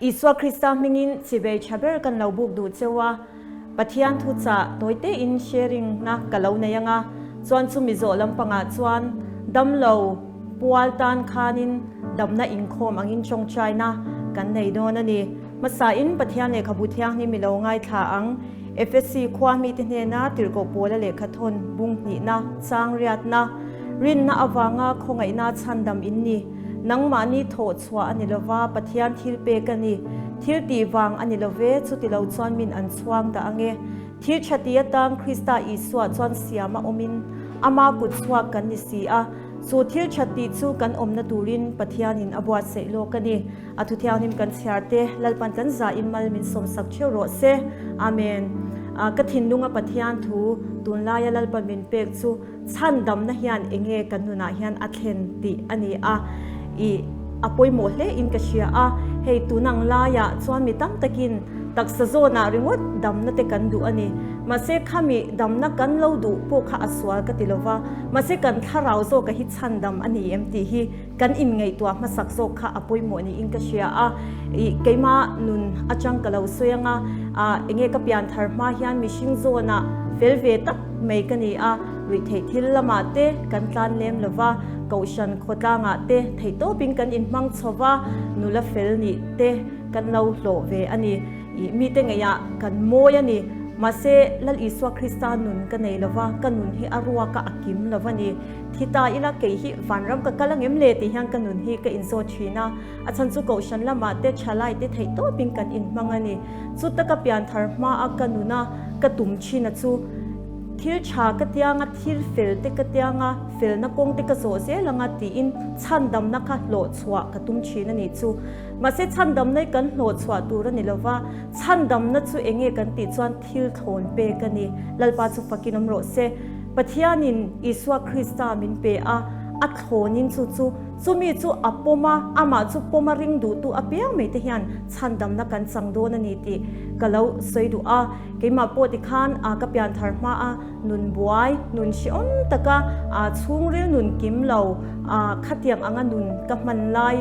Isua Krista hmingin chibei tha ber kan lo buk duh cheu a, Pathian thuchah tawite in sharing na ka lo nei anga, chuan chumi zawh lampangah chuan damlo pual tan khanin damna inkhawm angin tawngtaina kan nei dawn a ni. Hmasa in Pathian lehkhabu thianghlim i lo ngaithla ang. Efesi khua mite hnena tirhkoh pawla lehkha thawn bung hnihna, chang riatna, rinna avanga khawngaihna chhandam in ni. Nangmahni thawh chhuah a ni lova, Pathian thil pek a ni. Thil tih vang a ni love, chuti lo chuan min an chhuang dah ange. Thil tha ti atan Krista Isua chuan siam a awmin ama kut chhuak kan ni si a, chu thil tha tih chu kan awmna turin Pathianin a buatsaih lawk a ni. A thu thianghlim kan chhiar te Lalpan kan zah in mal min sawmsak theuh rawh se. Amen. Ka thinlunga Pathian thu tunlaia Lalpan min pek chu chhandamna hian enge kan nunah hian a thlen tih a ni a, i a pawimawh hle in ka hria a. Hei tunang laiah chuan mi tam takin taksa zawnah ringawt damna te kan duh a ni. Mahse khami damna kan lo duh pawh kha a sual ka ti lova, mahse kan thlarau zawka hi chhandam a ni em tih hi Kan inngaihtuah hmasak zawk kha a pawimawh niin ka hria a, ih keimah nun atang ka lo sawi anga, ah enge ka pian thar hma hian mihring zawnah fel ve tak mai ka ni a, ruihtheih thil lamah te kan tlan lem lova, kohhran khawtlangah te theihtawpin kan inhmang chho va, nula fel nih te kan lo hlawh ve a ni, ih mite ngeiah kan mawi a ni. Mahse Lal Isua Krista nun ka nei lova, ka nun hi a ruaka a kim lova ni. Thi ta ila kei hi vanram ka kal angem le tih hian ka nun hi ka inzawt thin a, a chhan chu kohhran lamah te thalai te theih tawpin kan inhmang a ni. Chu taka pianthar hmaa ka nuna ka tum thin a chu thil tha ka tianga thil fel te ka tianga felna kawng te ka zawh zel anga tiin chhandamna kha hlawh chhuah ka tum thin a nih chu. Mahse chhandamna hi kan hlawh chhuah tur a ni lova, chhandamna chu enge kan tih chuan thil thlawn pek a ni. Lalpa chu fakin awm rawh se. Pathianin Isua Krista min pe a, a thlawnin chu chu, chumi chu a pawm a, amah chu pawm a ring duhtu apiang mai te hian chhandamna kan chang dawn a ni tih ka lo sawi duh a. Keimah pawh tikhan a ka pianthar hma a, nun buai, nun hrehawm taka a chhungril nun kim lo a khatiang anga nun ka hman lai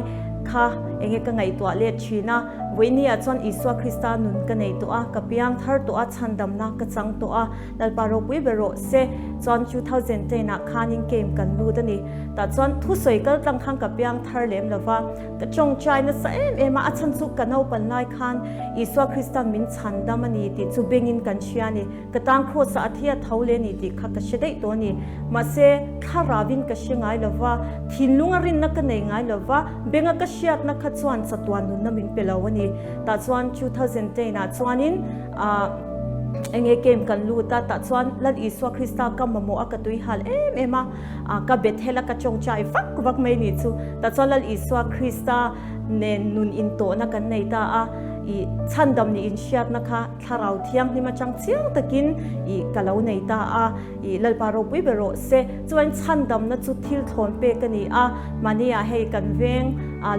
kha enge ka ngaihtuah let thin a. Vawinia chuan Isua Krista nun ka nei tawh a, ka piangthar tawh a, chhandamna ka chang tawh a. Lalpa ropui ber rawh se. Chuan 2010 ah khanin camp kan lut a ni. Tah chuan thusawi kal tlang khan ka piang thar lem lo va, ka tawngtai nasa em em a, a chhan chu ka naupan lai khan Isua Krista min chhan dam a ni tih chu bengin kan hria a ni. Ka tan kraws ah a thi a tho leh a ni tih kha ka hre daih tawh a ni. Mahse thlarauin ka hre ngai lo va, thinlung a rinna ka nei ngai lo va, benga ka hriatna kha chuan chatuan nunna min pe lo a ni. Tah chuan 2010 ah chuanin ah. Enge camp kan lut a, tah chuan Lal Isua Krista ka mamawh a, ka tui hal em em a, ka Bethel a ka tawngtai vak vak mai ni chu. Tah chuan Lal Isua Krista nen nun intawhna kan nei ta a, ih chhandam nih inhriatna kha Thlarau Thianghlim atang chiang takin ih ka lo nei ta a, ih Lalpa ropui ber rawh se. Chuan chhandamna chu thil thlawn pek a ni a, mahniah hei kan veng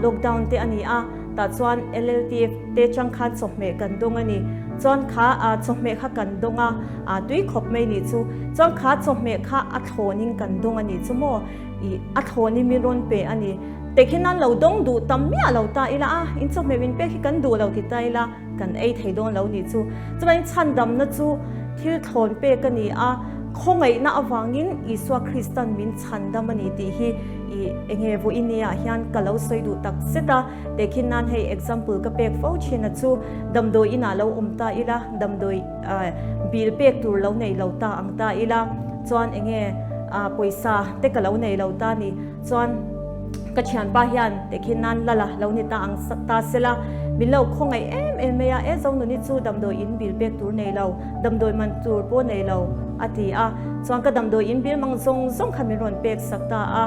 lockdown te a ni a, Tah chuan LLTF te chang khan chawhmeh kan dawng a ni. Chuan kha a chawhmeh kha kan dawng a, a tui khawp mai nih chu. Chuan kha chawhmeh kha a thlawnin kan dawng a nih chu maw? Ih, a thlawnin min rawn pe a ni. Tehkhin an lo dawng duh tam miah lo ta ila a, in chawhmeh min pek hi kan duh lo ti ta ila kan ei thei dawn lo nih chu. Chuan chhandamna chu thil thlawn pek a ni a, khawngaihna avangin Isua Kristan min chhandam a ni tih hi I enge vawinia hian ka lo sawi duh tak zet a, tehkhin nan hei example ka pek fo thin a chu damdawi inah lo awm ta ila, damdawi bill pek tur lo nei lo ta ang ta ila, chuan enge pawisa te ka lo nei lo ta ni, chuan ka thianpa hian tehkhin nan lala lo ni ta ang ta sela, min lo khawngaih em em mai a, e Zonuni chu damdawi in bill pek tur nei lo, damdawi man tur pawh nei lo a ti a, chuan ka damdawi in bill mang zawng zawng kha min rawn pek sak ta a,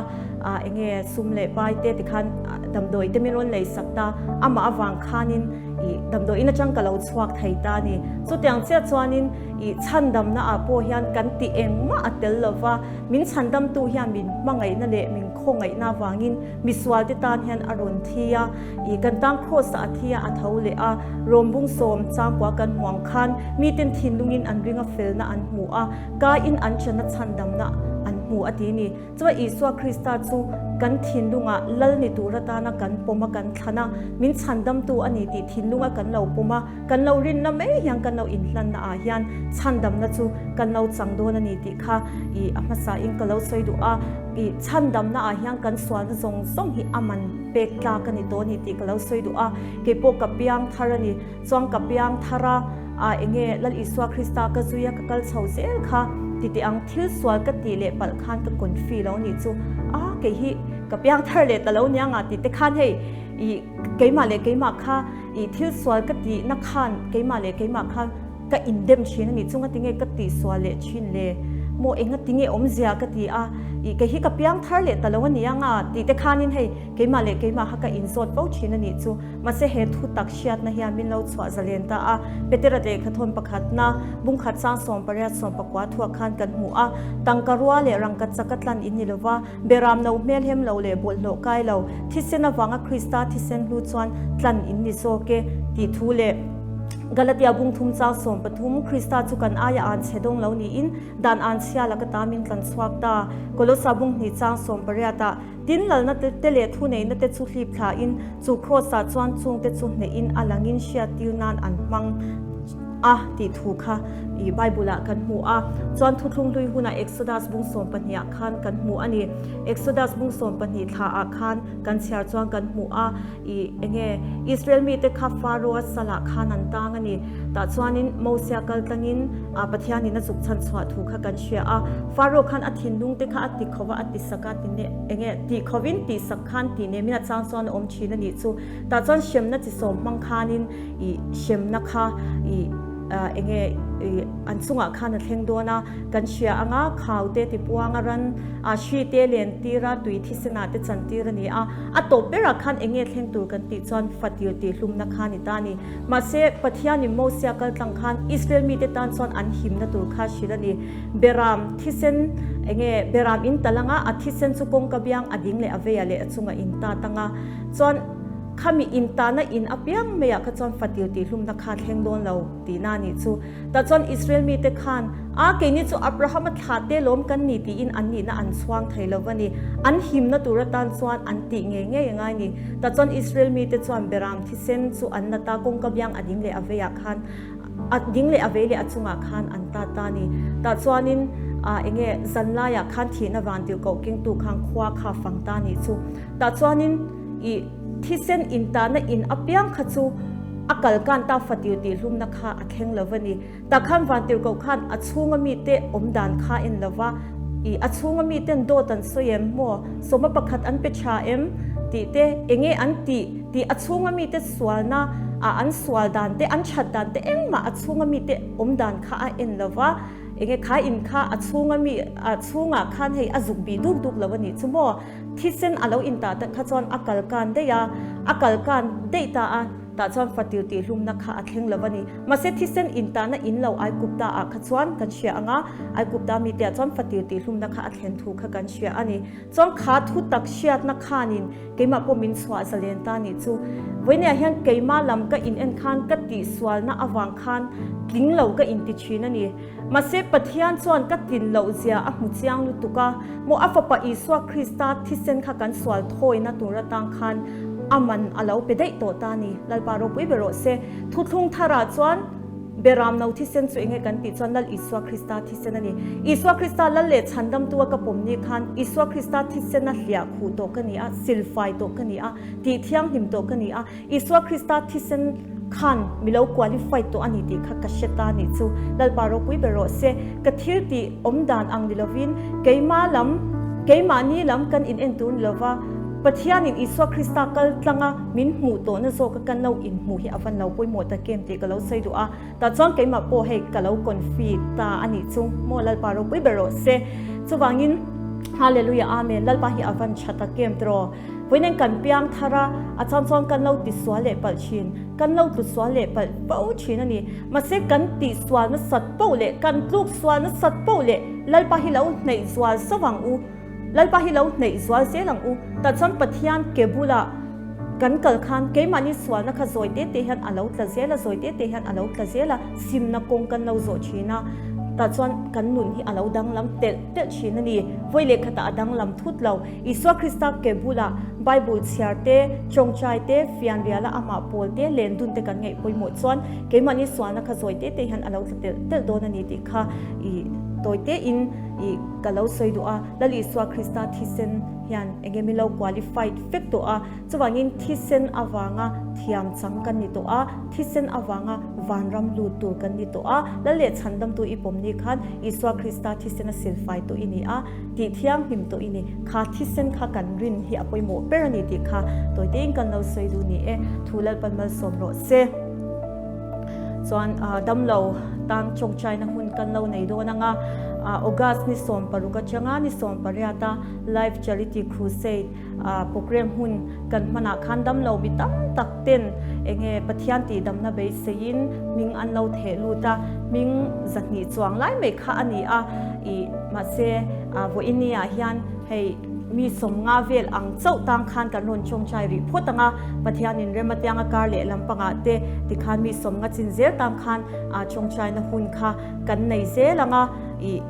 ah enge sum leh pai te tikhan damdawi te min rawn lei sak ta, amah avang khanin ih damdawi in atang ka lo chhuak thei ta a ni. Chutiang chiah chuanin ih chhandamna ah pawh hian kan tih engmah a tel lova, min chhandamtu hian min hmangaihna leh min khawngaihna avangin misual te tan hian a rawn thi a, ih kan tan kraws ah a thi a, a tho leh a, rawmbung sawm changkua kan hmuang khan miten thinlungin an ringa felna an hmu a, Ka in an chana chhandamna an hmu a ti ni. Chuan Isua Krista chu kan thinlunga lal ni tur atana kan pawm a kan thlan a, min chhandamtu a ni tih thinlunga kan lo pawm a, kan lo rinna mai hian kan lo inhlanna ah hian chhandamna chu kan lo chang dawn a ni tih kha i a hmasa in ka lo sawi duh a. I chhandamna ah hian kan sualna zawng zawng hi a man pek tlak a ni tawh a ni tih ka lo sawi duh a. Keipawh ka piang thar a ni. Chuan ka piang thar a, a enge Lal Isua Krista ka zui a ka kal chho zel kha ti teh ang thil sual ka tih leh palh khan ka confi lo nih chu a kei hi ka piang thar leh ta lo nia nga tih te khan hei i keimah leh keimah kha i thil sual ka tih na khan keimah leh keimah kha ka indem thin a nih chu ngatinge ka tih sual leh thin le maw engatinge awmzia ka ti a i kei hi ka piang thar leh ta lo a nia nga tih te khanin hei keimah leh keimah kha ka inzawt fo thin a nih chu. Mahse he thu tak hriatna hian min lo chhuah zalen ta a, Petera lehkhathawn pakhatna bungkhat sang 18 14 thuah khan kan hmu a, tangka rua leh rangka chaka tlan in ni lova, beram no hmelhem lo leh bawlhhlawh kai lo, thisen avanga Krista thisen hlu chuan tlan in ni zawk e tih thu leh Galatia bung thum chang 13, Krista chu kan aia an chhe dawng lo niin dan an chhia laka ta min tlan chhuak ta, Kolosa bung hnih chang 18 ah. Tin, lalna te leh thuneihna te chu hlip thlain, chu Kraws-ah chuan chungte chu hnehin a langin hriattir nan an hmang a tih thu kha i Bible-ah kan hmu a. Chuan Thuthlung hlui hunah Exodus bung 12 ah khan kan hmu a ni. Exodus bung 12 thlaah khan kan chhiar chuan kan hmu a, i enge Israel mite kha Pharaoh-a salah khan an tang a ni. Tah chuanin Mosia kal tlangin Pathianin a zuk chhan chhuah thu kha kan hria a. Pharaoh khan a thinlung te kha a ti kho va, a ti sak a, ti ne enge ti khovin ti sak khan ti nemin a chang chuan a awm thin a nih chu. Tah chuan hremna chi sawm hmang khanin i hremna kha i enge i an chungah khan a thleng dawn a, kan hria anga khau te ti puang a ran a hri te len tir a tui thisen ah te chan tir a ni a. A tawp berah khan enge thleng tur kan tih chuan fatir tih hlumna kha a ni ta a ni. Mahse, Pathianin Mosia kal tlang khan Israel mite tan chuan an himna tur kha hrilh a ni. Beram thisen enge beram in tal anga a thisen chu kawngka biang a ding leh a veia leh a chunga in tat anga chuan khami in tahna in apiang maiah kha chuan fatir tih hlumna kha thleng dawn lo tihna a nih chu. Tah chuan Israel mite khan a keini chu Abrahama thlah te lawm kan ni tiin an nihna an chhuang thei lo va ni. An himna tur atan chuan an tih ngei ngei a ngai ni. Tah chuan Israel mite chuan beram thisen chu an la ta kawngka biang a ding leh a veiah khan A ding leh a vei leh a chungah khan an ta ta a ni. Tah chuanin ah enge zan laiah khan thihna van tirhkoh kengtu khan khua kha fang ta a nih chu. Tah chuanin i thisen intahna in apiang kha chu a kalkan ta fatir tih hlumna kha a thleng lo va ni. Tah khan van tirhkoh khan a chhunga mite awm dan kha en lo va, i a chhunga miten dawt an sawi em maw, sawma pakhat an pe tha em tih te enge an tih tih a chhunga mite sualna ah an sual dan te an that dan te engmah a chhunga mite awm dan kha a en lo va, enge kha in kha a chhunga mi a chhungah khan hei a zuk bih duk duk lo a nih chu maw, thisen a lo intah tak kha chuan a kal kan daih a, a kal kan daih ta a, tah chuan fatir tih hlumna kha a thleng lo a ni. Mahse thisen intahna in lo Aikupta ah kha chuan kan hria ang a, Aikupta mite ah chuan fatir tih hlumna kha a thlen thu kha kan hria a ni. Chuan kha thu tak hriatna khanin Keimah pawh min chhuah zalen ta nih chu. Vawinia hian keimah lam ka in en khan ka tihsualna avang khan tling lo ka inti thin a ni. Mahse Pathian chuan ka tlin loh zia a hmu chiang lutuk a, maw a fapa Isua Krista thisen kha kan sual thawina tur atang khan a man a lo pe daih tawh ta a ni. Lalpa ropui ber rawh se. Thuthlung tharah chuan. Beram no thisen chu enge kan tih chuan Lal Isua Krista thisen a ni. Isua Krista Lal leh Chhandamtu a ka pawm ni khan Isua Krista thisena hliah khuh tawh ka ni a, silfai tawh ka ni a, tih thianghlim tawh ka ni a, Isua Krista thisen khan mi lo qualified tawh a ni tih kha ka hre ta nih chu. Lalpa ropui ber rawh se. Ka thil tih awm dan ang ni lovin keimah lam, keimahni lam kan in en tur ni lova, Pathianin Isua Krista kal tlanga min hmuh tawhna zawka kan lo inhmuh hi a van lo pawimawh tak em tih ka lo sawi duh a. Tah chuan keimah pawh hei ka lo confi ta a nih chu maw Lalpa ropui ber rawh se. Chuvangin Hallelujah Amen Lalpa hi a van tha tak em tiraw. Vawiin kan piang thar a, a chang chuan kan lo tisual leh palh thin, kan lo tlusual leh palh fo thin a ni. Mahse kan tihsual nasat poh leh kan tluk sual nasat poh leh Lalpa hi lo hnaih zual sauh ang u. Lalpa hi lo hnaih zual zel ang u. Tah chuan Pathian ke bulah kan kal khan keimahni sualna kha zawi te te hian a lo tla zel a, zawi te te hian a lo tla zel a, simna kawng kan lo zawh thin a. Tah chuan kan nun hi a lo danglam telh telh thin a ni. Vawi leh khatah a danglam thut lo. Isua Krista ke bulah Bible chhiar te, tawngtai te, fianriala amah pawl te, len dun te kan ngaih pawimawh chuan keimahni sualna kha zawi te te hian a lo tla telh telh dawn a ni tih kha i tawi tein i ka lo sawi duh a. Lal Isua Krista thisen hian eng nge min lo qualified vek tawh a, chuvangin thisen avanga thiam chang kan ni tawh a, thisen avanga vanram lut tur kan ni tawh a, Lal leh Chhandamtu i pawm ni khan Isua Krista thisen a silfai tawh i ni a, tih thianghlim tawh i ni. Kha thisen kha kan rin hi a pawimawh ber a ni tih kha tawitein kan lo sawi duh ni e, thu Lalpan malsawm rawh se. Chuan damlo tan tawngtaina hun kan lo nei dawn ang a, August ni 16 atanga ni 18 a Life Charity Crusade program hun kan hmanah khan damlo mi tam tak ten enge Pathian tihdamna beiseiin hming an lo theh lut a, hming 200 chuang lai mai kha a ni a, ih mahse vawiini ah hian hei mi 50 vel ang chauh tang khan kan rawn tawngtai rih phawt ang a, Pathianin rem atianga kar leh lampangah te tikhan mi 50 chin zel tang khan tawngtaina hun kha kan nei zel ang a, ih.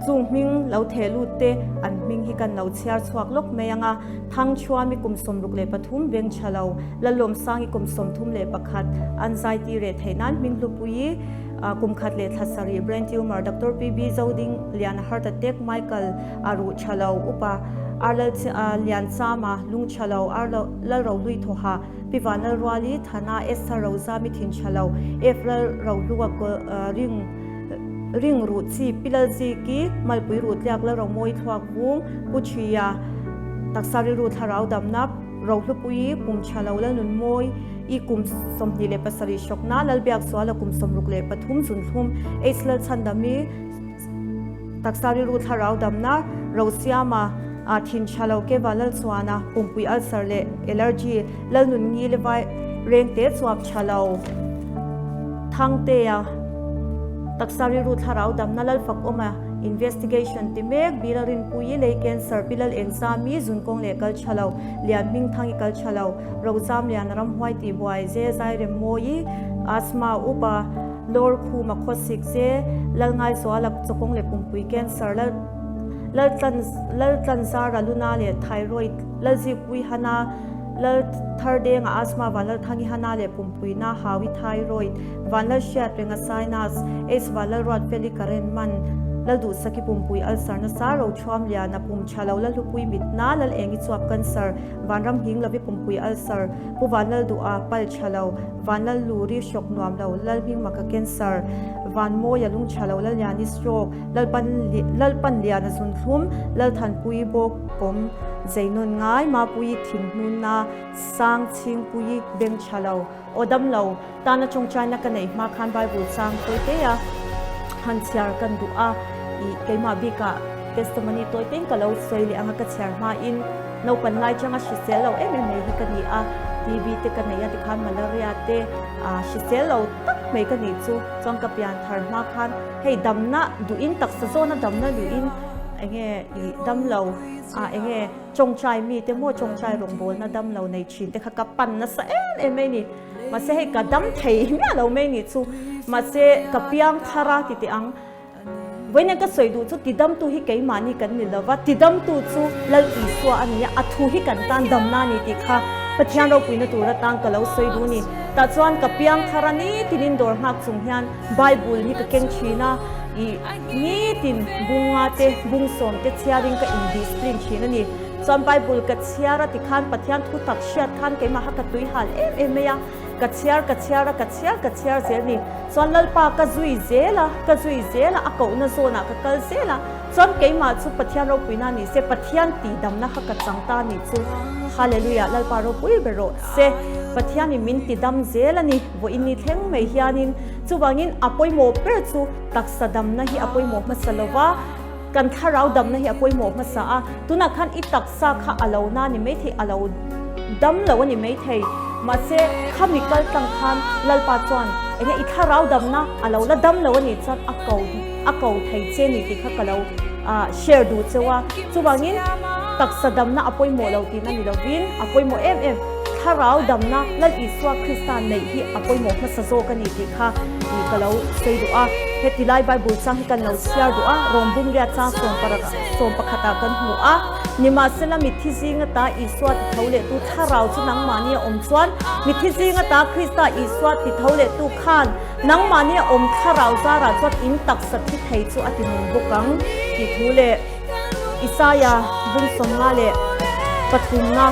Chung hming lo theh lut te an hming hi kan lo chhiar chhuak lawk mai ang a, Thangchhuami kum 63 beng tha lo, Lalawmsangi kum 31 an zai ti reh theih nan hming hlupuii kum khat leh thla sarih brain tumor Doctor PB Zoding Liana heart attack Michael a ruh tha lo upa Ar Lianchama lung tha lo Ar Lalrohlui thawha Pi Vanlalruali Thana Esther Rozami thin tha lo F Lalrohlua ring Ring ruh chi Pilal Ziki, Malpui ruh tliak la Romawi thluak vung, Pu Thria, taksa rilru thlarau damna, Rohlupuii, kum tha lo Lalnunmawi i kum 27 hrawkna, Lalbiakzuala kum 63 zunthlum, H Lalchhandami, taksa rilru thlarau damna, Rosiama, thin tha lo Keva Lalchuana, pumpui ulcer leh allergy, Lalnungi le vai rengte chuap tha lo Thangtea taksa rilru thlarau damna Lalfak awma investigation ti mek Bila Rinpuii lei cancer Pi Lal Engzami zunkawng leh kal tha lo Lian Hmingthangi kal tha lo Rozam Lian Ramhuai tihbuai Ze Zairemmawi asthma upa Lawr Khuma khawsik Ze Lalngaizuala chawkawng leh pumpui cancer Lal Laltlanzara Luna leh thyroid Lalzikpui Hana Lal Thar Denga asthma Vanlalthangi Hana leh Pumpuina Hawi thyroid Vanlal Hriat Renga sinus H Vanlal Ruat Feli Karen Man Lal Duhsaki Pumpui ulcer nasa Rochhuam Liana Pum Tha Lo Lalhlupui Mitna Lal Engi Chuap cancer Vanram Hing Lovi Pumpui ulcer Pu Vanlal Duha Pal Tha Lo Vanlal Luri Hrawk Nuam Lo Lal Hming Maka cancer Vanmawia Lung Tha Lo Lalliani stroke Lalpan Lalpan Liana Zunthlum Lalthanpui Bawk Kawm Zeinawn ngai Mapuii thinhnuna sang chhingpui beng tha lo aw dam lo tana tawngtaina ka neih hma khan Bible chang tawi te a han chhiar kan duh a ih keimah bikah testimony tawi tein ka lo sawi leh anga ka chhiar hmain naupan lai changa hrisel lo em em mai hi ka ni a TB te ka nei a tikhan malaria te ah hrisel lo tak mai ka nih chu chuan ka pian thar hma khan hei damna duhin taksa zawna damna duhin enge ih dam lo. A enge tawngtai mite maw tawngtai rawngbawlna dam lo nei thin te kha ka pan nasa em em mai ni. Mahse hei ka dam thei miah lo mai ni chu. Mahse ka piang thar a ti teh ang. Vawiin ka sawi duh chu tidamtu hi keimahni kan ni lova, tidamtu chu Lal Isua a ni a, a thu hi kan tan damna a ni tih kha Pathian ropuina tur atan ka lo sawi duh a ni. Tah chuan ka piang thar a nitinin dawr nghak chung hian Bible hi ka keng thin a, ih nitin bunga te bung sawm te chhiarin ka in discipline thin a ni. Chuan Bible ka chhiar a tikhan Pathian thu tak hriat khan keimah kha ka tui hal em em mai a, ka chhiar ka chhiar a ka chhiar ka chhiar zel a ni. Chuan Lalpa ka zui zel a, ka zui zel a, a kohna zawnah ka kal zel a, chuan keimah chu Pathian ropuina ni se, Pathian tihdamna kha ka chang ta ni chu. Hallelujah, Lalpa ropui ber rawh se. Pathianin min tidam zel a ni, vawiin ni thleng mai hianin. Chuvangin a pawimawh ber chu taksa damna hi a pawimawh hmasa lo va, kan thlarau damna hi a pawimawh hmasa a. Tunah khan i taksa kha a lo na ni maithei, a lo dam lo a ni maithei. Mahse, khami kal tlang khan Lalpa chuan enge i thlarau damna a lo la dam lo a nih chuan a ko a ko thei che ni tih kha ka lo share duh cheu a. Chuvangin taksa damna a pawimawh lo tihna ni lovin a pawimawh em em. Thlarau damna Lal Isua Krista neih hi a pawimawh hmasa zawk a ni tih kha ih ka lo sawi duh a. Heti lai Bible chang hi kan lo chhiar duh a, Rom bungria chang 11 ah kan hmu a, Nimahsela mitthi zinga ta Isua ti tho lehtu Thlarau chu nangmahni a awm chuan, mitthi zinga ta Krista Isua ti tho lehtu khan nangmahni a awm Thlarau zarah chuan in taksa thi thei chu a ti nung bawk ang tih thu leh Isaia bung 53na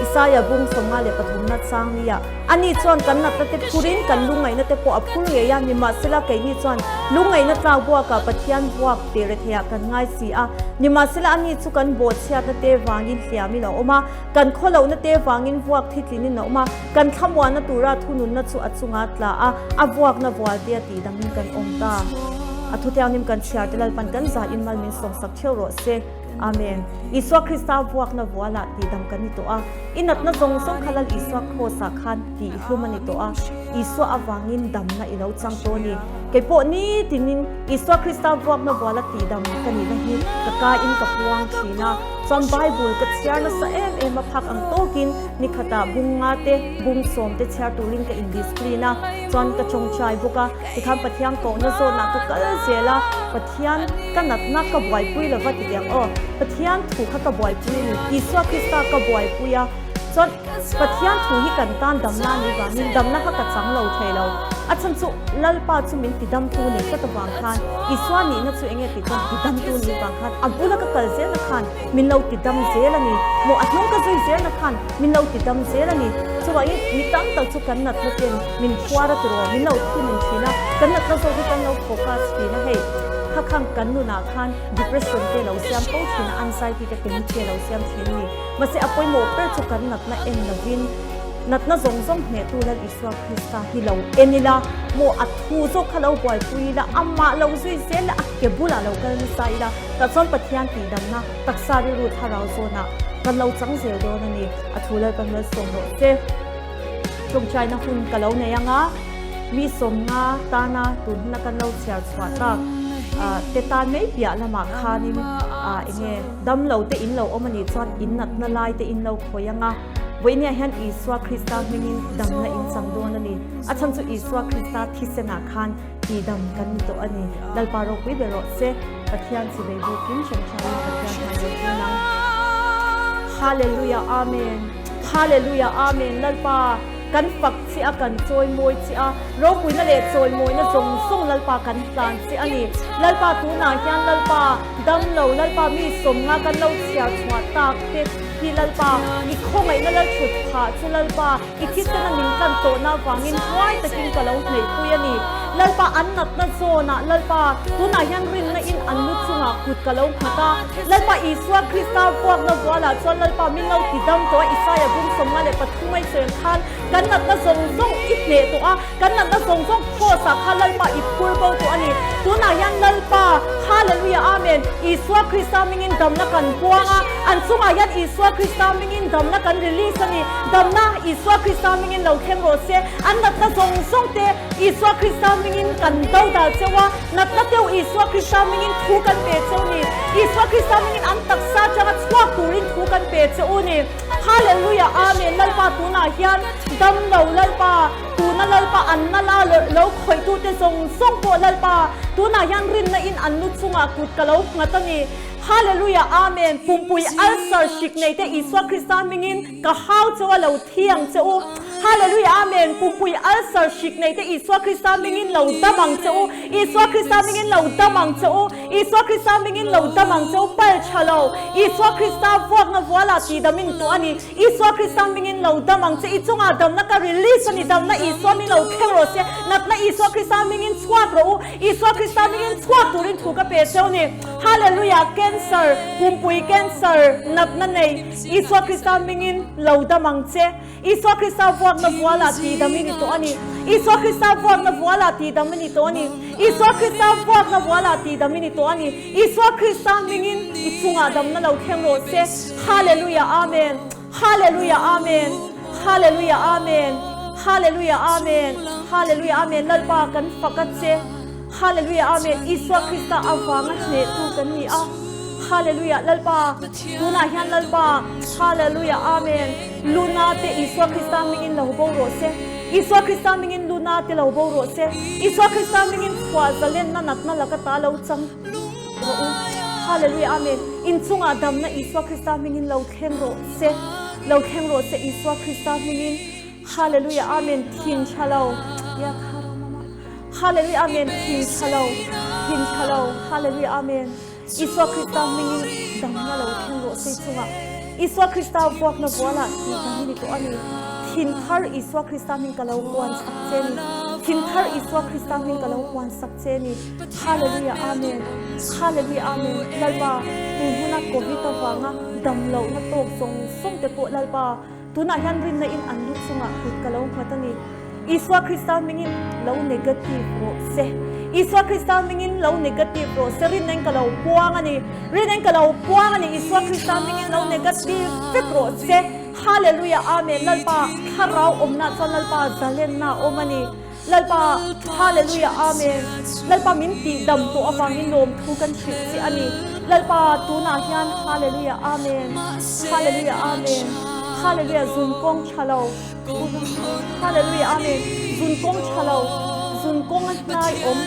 Isaia bung 53na chang nia ani chuan kan natna te phurin kan lungngaihna te pawh a phur ngei a, nimahsela keini chuan lungngaihna tlak buakah Pathian buak tih retheiah kan ngai si a, nimahsela ani chu kan bawhchhiatna te vangin hliamin a awm a, kan khawlohna te vangin vuak thitlinin a awm a, kan thlamuanna tura thununna chu a chunga tla a, a vuakna vualte a tihdamin kan awm ta. A thutiangnim kan chhiar te Lalpan kan zahin mal min sawmsak theuh rawh se. Amen. Isua Krista vuakna vualah tihdam kan ni tawh a, i natna zawng zawng kha Lal Isua Kraws-ah khan tihhlum a ni tawh a, Isua avangin damna i lo chang tawh a ni. Kei pawh nitinin Isua Krista vuakna vuala tihdam ka nihna hi ka kain ka puang thin a, chuan Bible ka chhiar nasa em em a, phak ang tawkin nikhatah bung nga te, bung sawm te chhiar turin ka indiscipline a, chuan ka tawngtai bawk a, tikhan Pathian kohna zawnah ka kal zel a, Pathian ka natna ka buaipui lova ti ang aw. Pathian thu kha ka buaipui a ni. Isua Krista ka buaipui a. Chuan Pathian thu hi kan tan damna a nih vangin damna kha ka chang lo thei lo. A chhan chu Lalpa chu min tidamtu nih tlat avang khan Isua nihna chu enge tih chuan tidamtu nih vang khan a bula ka kal zelna khan min lo tidam zel a ni. Maw a hnung ka zui zelna khan min lo tidam zel a ni. Chuvangin mi tam tak chu kan natna ten min phuar a tiraw, min lo thunun thin a, kan natna zawk hi kan lo focus thin a, hei kha khang kan nunah khan depression te lo siam fo thin a, anxiety te panic te lo siam thin a ni. Mahse a pawimawh ber chu kan natna en lovin natna zawng zawng hnehtu Lal Isua Krista hi lo en ila, maw a thu zawk kha lo buaipui ila, amah lo zui zel la, a ke bulah lo kal nasa ila, tah chuan Pathian tihdamna taksa rilru thlarau zawnah kan lo chang zel dawn a ni. A thu Lalpan malsawm rawh se. Tawngtaina hun ka lo nei anga, mi 50 tana tun huna kan lo chhiar chhuah tak te tan mai piah lamah khanin enge dam lo te in lo awm a nih chuan in natna lai te in lo khawi anga, vawinia hian Isua Krista hmingin damna in chang dawn a ni. A chhan chu Isua Krista thisenah khan tihdam kan ni tawh a ni. Lalpa ropui ber rawh se. Pathian chi vei bukin tawngtaiin Pathian hmai lo dun ang. Hallelujah Amen. Hallelujah Amen Lalpa kan fak che a kan chawimawi che a ropuina leh chawimawina zawng zawng Lalpa kan tlan che a ni Lalpa tunah hian Lalpa damlo Lalpa mi 50 kan lo chhiar chhuah tak te hi Lalpa i khawngaihna lal thut phah chu Lalpa i thisena min tlan tawhna avangin huai takin ka lo hneihpui a ni Lalpa an natna zawnah Lalpa tunah hian rinna in an lu chungah kut ka lo nghat a Lalpa Isua Krista vuakna vualah chuan Lalpa min lo ti dam tawh a, Isaia bung 53 a i sawi ang khan kan natna zawng zawng i hneh tawh a, kan natna zawng zawng Kraws ah khan Lalpa i phur bo tawh a ni. Tunah hian Lalpa, Hallelujah Amen, Isua Krista mingin damna kan puang a, an chungah hian Isua Krista mingin damna kan release a ni. Damna Isua Krista mingin lo thleng rawh se, an natna zawng zawng te Isua Krista mingin kan do dal cheu a, Natna teuh Isua Krista hmingin thu kan pe che u ni. Isua Krista hmingin an taksa atanga chhuak turin thu kan pe che u ni. Hallelujah Amen Lalpa tunah hian dam lo Lalpa tuna Lalpa an na la lo khawihtute zawng zawng pawh Lalpa tunah hian rinna in an lu chungah kut ka lo nghat a ni. Hallelujah Amen Pumpui ulcer hrik nei te Isua Krista hmingin Ka hau cheu a lo thiang che u. Hallelujah Amen Pumpui ulcer hrik nei te Isua Krista mingin lo dam ang che u. Isua Krista mingin lo dam ang che u. Isua Krista mingin lo dam ang che u. Pal tha lo. Isua Krista vuakna vualah tih damin tuah a ni. Isua Krista mingin lo dam ang che. I chungah damna ka release a ni. Damna Isua min lo thleng rawh se. Natna Isua Krista mingin chhuak rawh u. Isua Krista mingin chhuak turin thu ka pe cheu ni. Hallelujah Cancer Pumpui cancer natna nei. Isua Krista hmingin lo dam ang che. Isua Krista vuakna vualah tihdam i ni tawh a ni. Isua Krista vuakna vualah tihdam i ni tawh a ni. Isua Krista vuakna vualah tihdam i ni tawh a ni. Isua Krista hmingin i chungah damna lo thleng rawh se. Hallelujah Amen. Hallelujah Amen. Hallelujah Amen. Hallelujah Amen. Hallelujah Amen. Lalpa kan fak a che. Hallelujah Amen. Isua Krista avanga hnehtu kan ni a. Hallelujah Lalpa tunah hian Lalpa Hallelujah Amen Luna te Isua Krista hmingin lo bo rawh se Isua Krista hmingin Luna te lo bo rawh se Isua Krista hmingin chhuah zalenna natna laka ta lo chang rawh u Hallelujah Amen Inchungah damna Isua Krista hmingin lo thleng rawh se lo thleng rawh se Isua Krista hmingin Hallelujah Amen thin tha lo Hallelujah Amen thin tha lo thin tha lo Hallelujah Amen Isua Krista hmingin damna lo thleng rawh se chungah Isua Krista vuakna vualah tih dang i ni tawh a ni thin thar Isua Krista hming ka lo puan sak che ni thin thar Isua Krista hming ka lo puan sak che ni Hallelujah Amen Hallelujah Amen Lalpa tun huna Covid avanga dam lohna tawk zawng zawng te pawh Lalpa Tunah hian rinna in an lu chungah kut ka lo nghat a ni. Isua Krista hmingin lo negative rawh se. Isua Krista hmingin lo negative rawh se. Rinna in ka lo puang a ni. Rinna in ka lo puang a ni. Isua Krista hmingin lo negative vek rawh se. Hallelujah Amen Lalpa thlarau awmna chuan Lalpa zalenna a awm a ni. Lalpa Hallelujah Amen Lalpa min tih dam tawh avangin lawmthu kan hrilh che a ni Lalpa tunah hian Hallelujah Amen Hallelujah Amen Hallelujah zun kawng tha lo Hallelujah Amen zun kawng tha lo zun kawng a hnai awm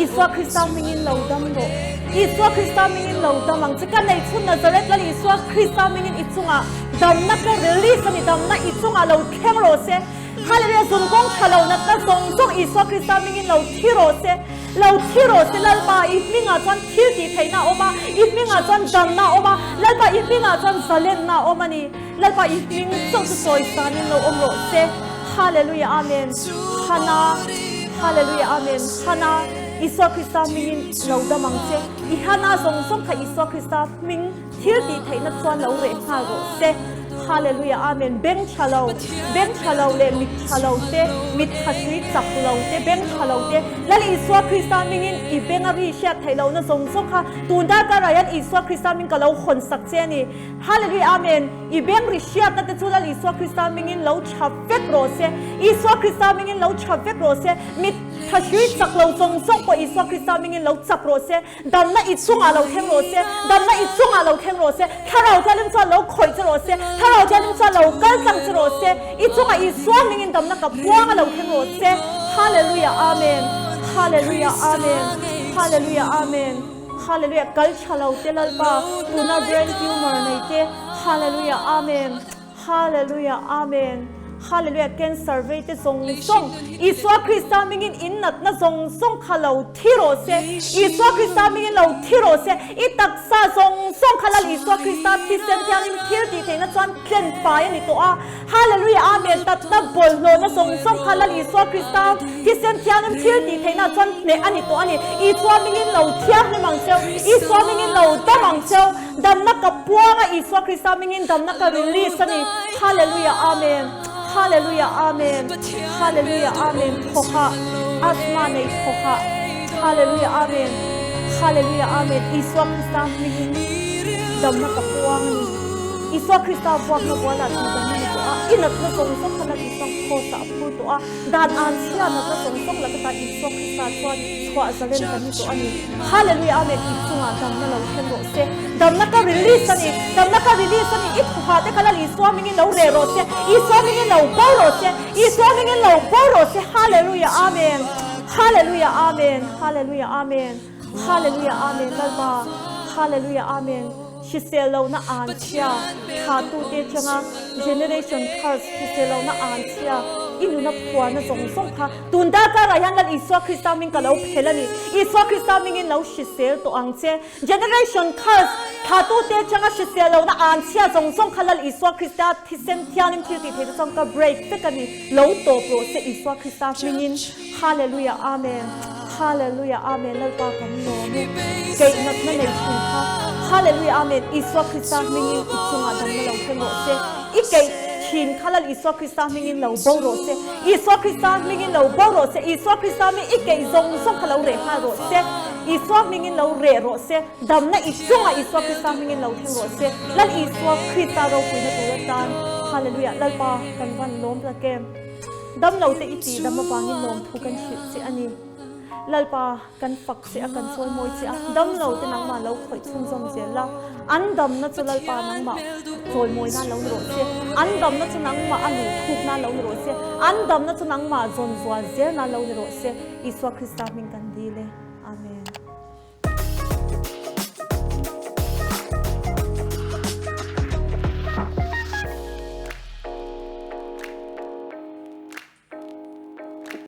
Isua Krista hmingin lo dam rawh Isua Krista hmingin lo dam ang che ka nei chhun Nazareth Lal Isua Krista hmingin i chungah damna ka release a ni damna i chungah lo thleng rawh se Hallelujah zun kawng tha lo natna zawng zawng Isua Krista hmingin lo thi rawh se, lo thi rawh se Lalpa i hmingah chuan thil tih theihna a awm a, i hmingah chuan damna a awm a, Lalpa i hmingah chuan zalenna a awm a ni, Lalpa i hming chauh chu sawi sanin lo awm rawh se, Hallelujah Amen Hana Hallelujah Amen Hana Isua Krista hmingin lo dam ang che, i Hana zawng zawng kha Isua Krista hming Thil tih theihna chuan lo reh nghal rawh se. Hallelujah Amen Beng tha lo, beng tha lo leh mit tha lo te, mit tha hrui chak lo te, beng tha lo te, Lal Isua Krista hmingin i beng a ri hriat theih lohna zawng zawng kha tun darkar ah hian Isua Krista hming ka lo hawn sak che a ni. Hallelujah Amen I beng ri hriatna te chu Lal Isua Krista hmingin lo tha vek rawh se. Isua Krista hmingin lo tha vek rawh se. Mit tha hrui chak lo zawng zawng pawh Isua Krista hmingin lo chak rawh se. Damna i chungah lo thleng rawh se, damna i chungah lo thleng rawh se, Thlarau Thianghlim chuan lo khawih che rawh se, Thlarau Thianghlim chuan lo kal tlang che rawh se, i chungah Isua hmingin damna ka buanga lo thleng rawh se. Hallelujah Amen Hallelujah Amen Hallelujah Amen Hallelujah Kal tha lo te Lalpa tuna brain tumor nei te Hallelujah Amen Hallelujah Amen Hallelujah Cancer vei te zawng zawng Isua Krista hmingin in natna zawng zawng kha lo thi rawh se Isua Krista hmingin lo thi rawh se I taksa zawng zawng kha Lal Isua Krista thisen thianghlim thil tih theihna chuan tlen fai a ni tawh a Hallelujah Amen Tatna bawlhhlawhna zawng zawng kha Lal Isua Krista thisen thianghlim thil tih theihna chuan hneh a ni tawh a ni Isua hmingin lo thianghlim ang cheu Isua hmingin lo dam ang cheu Damna ka puang a Isua Krista hmingin damna ka release a ni. Hallelujah Amen Hallelujah Amen Hallelujah Amen Thawhah Asthma nei thawhah Hallelujah Amen Hallelujah Amen Isua Krista hmingin damna ka puang a ni. Isua Krista vuakna bualah tih damna ni tawh a, i natna zawng zawng kha Lal Isua cross ah a phur tawh a, dan an chhia natna zawng zawng laka tan Isua Krista chuan chhuah zalen kan ni tawh a ni. Hallelujah Amen i chungah damna lo thleng rawh se damna ka release a ni damna ka release a ni i thuha te kha Lal Isua hmingin lo reh rawh se Isua hmingin lo bo rawh se Isua hmingin lo bo rawh se Hallelujah Amen Hallelujah Amen Hallelujah Amen Hallelujah Amen Lalpa Hallelujah Amen hrisel lohna an chhia tha tu te changa generation curse hrisel lohna an chhia i nuna phuarna zawng zawng kha Tun darkarah hian Lal Isua Krista hming ka lo phel a ni. Isua Krista hmingin lo hrisel tawh ang che. Generation curse, Thlatute atanga hrisel lohna an chhia zawng zawng kha Lal Isua Krista thisen thianghlim thil tih theih te chuan ka break vek a ni. Lo tawp rawh se Isua Krista hmingin. Hallelujah Amen. Hallelujah Amen Lalpa kan lawm e. Keih natna nei thin kha. Hallelujah Amen Isua Krista hmingin i chungah damna lo thleng rawh se. I keih thin kha Lal Isua Krista hmingin lo bo rawh se. Isua Krista hmingin lo bo rawh se, Isua Krista hming i keih zawng zawng kha lo reh nghal rawh se, Isua hmingin lo reh rawh se, damna i chungah Isua Krista hmingin lo thleng rawh se, Lal Isua Krista ropuina tur atan, Hallelujah, Lalpa kan van lawm tak em? Dam lo te i tih dam avangin lawmthu kan hrilh che a ni. Lalpa, kan fak che a, kan chawi mawi che a, damlo te nangmah lo khawih chhunzawm zel la, an damna chu Lalpa nangmah chawi mawi nan lo ni rawh se, an damna chu nangmah a luh thuk nan lo ni rawh se, an damna chu nangmah zawn zual zel nan lo ni rawh se, Isua Krista hming kan dil e.